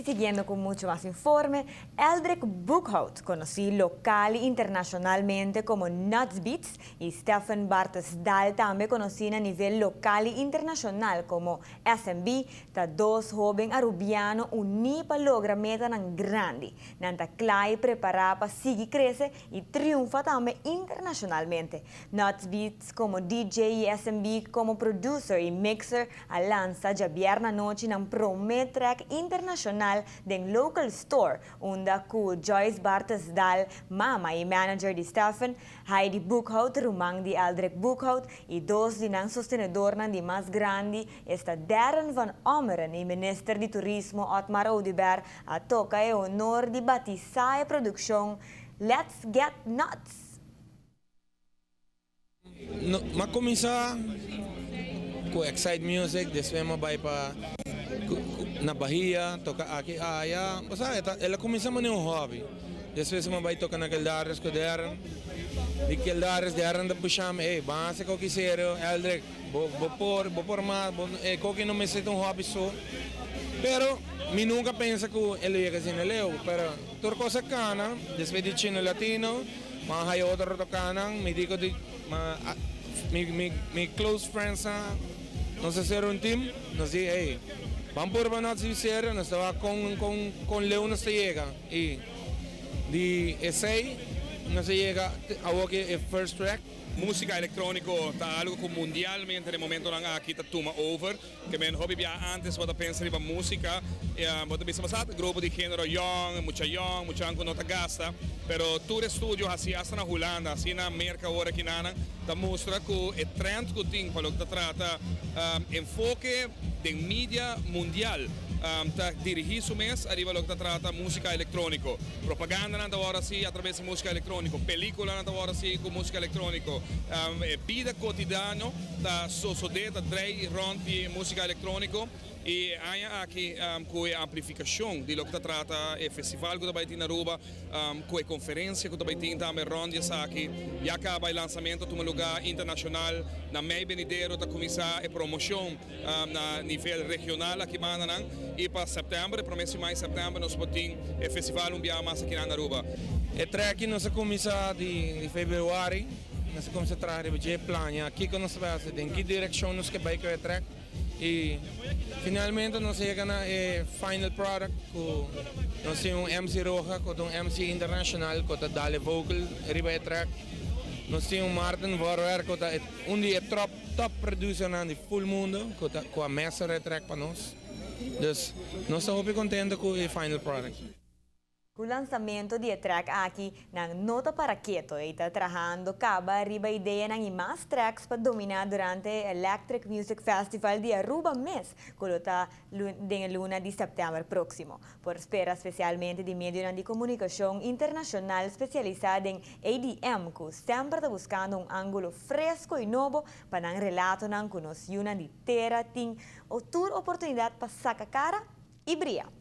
Y siguiendo cu mucho mas informe, Eldrick Boekhout, conoci local y internacionalmente como Nuts Beats, y Stephen Bartesdal, tambe conoci na nivel local y internacional como SMB, ta dos hoben arubiano uni pa logra metanan grandi. Nan ta cla y prepara pa sigui crece y triunfa tambe internacionalmente. Nuts Beats como DJ y SMB como producer y mixer a lansa diabierna anochi nan prome track internacional den Local Store, unda cu Joyce Bartesdal, mama y manager di Stephen, Heidi Boekhout, ruman di Eldrick Boekhout, y dos di nan sostenedornan di mas grandi, esta Darren van Ommeren y Minister di Turismo Otmar Oduber, a toca e honor di batisa e produccion Let's Get Nuts. No, m'a cuminsa cu Excite Music, despues m'a bay pa na Bahia, toca aki, aya. Bo el a cuminsa manera un hobby. Despues m'a bay toca na Keldares cu Darren. Di Keldares, Darren ta pusha mi: "Hey, ban haci cos serio, Eldrick, bo por mas, bo, cos no mester un hobby so." Pero mi nunca a pensa cu el a yega asina leu, pero tur cos a cana, despues di Chino Latino, mas hay otro tocanan, mi dico di ma, mi close friends, nos a haci un team, nos di: "Hey, ban por nos serio, nos ta con leu nos yega." Y di esey, nos a yega e first track. Musica electronico ta algo cu mundialmente na e momento aki ta tuma over, kiermen hopi bia antes bo ta pensa riba musica, bo ta pensa mas grupo di genero young, mucha young, mucha cu no ta gasta, pero tur estudio asina hasta na Hulanda, asina na Merca awor aki nan, ta mustra cu e trend cu tin pa loke ta trata enfoke di media mundial ta dirigi su mes ariba loke ta trata musica electronico. Propaganda nan ta awor asina atraves di musica electronico, pelicula nan ta awor asina cu musica electronico, bida cotidiano ta sosode, ta draai rond di musica electronico y aki cu e amplificacion di loke ta trata e festival cu bay tin na Aruba, cu e conferencia cu bay tin tambe rond aki, ya caba e lansamento ta tuma luga internacional na mei venidero, ta cuminsa e promocion na nivel regional aki nan y pa september, prome di september, nos tin e festival un biaha mas aki na Aruba. E track nos a cuminsa di februari, nos a cuminsa traha e plan, aki cu nos ta bay, den ki direccion nos kier bay cu e track. Y finalmente nos a yega na e final product cu nos tin un MC Roja, cu un MC internacional, cu ta dal e vocal riba e track. Nos tin un Martin Vorwerk, cu ta un di e top, top producer na di full mundo, cu ta cu a master e track pa nos. Dus nos ta hopi contento cu e final product. O lançamento de track aqui na nota para quieto e está trabajando caba arriba ideia ng mais tracks para dominar durante Electric Music Festival de Aruba mês, que está den luna de setembro próximo. Por espera especialmente de medio de comunicação internacional especializada em ADM, que sempre está buscando um ângulo fresco e novo para um relato ng com nos yuna de terra tem outra oportunidade para sacar cara e brilhar.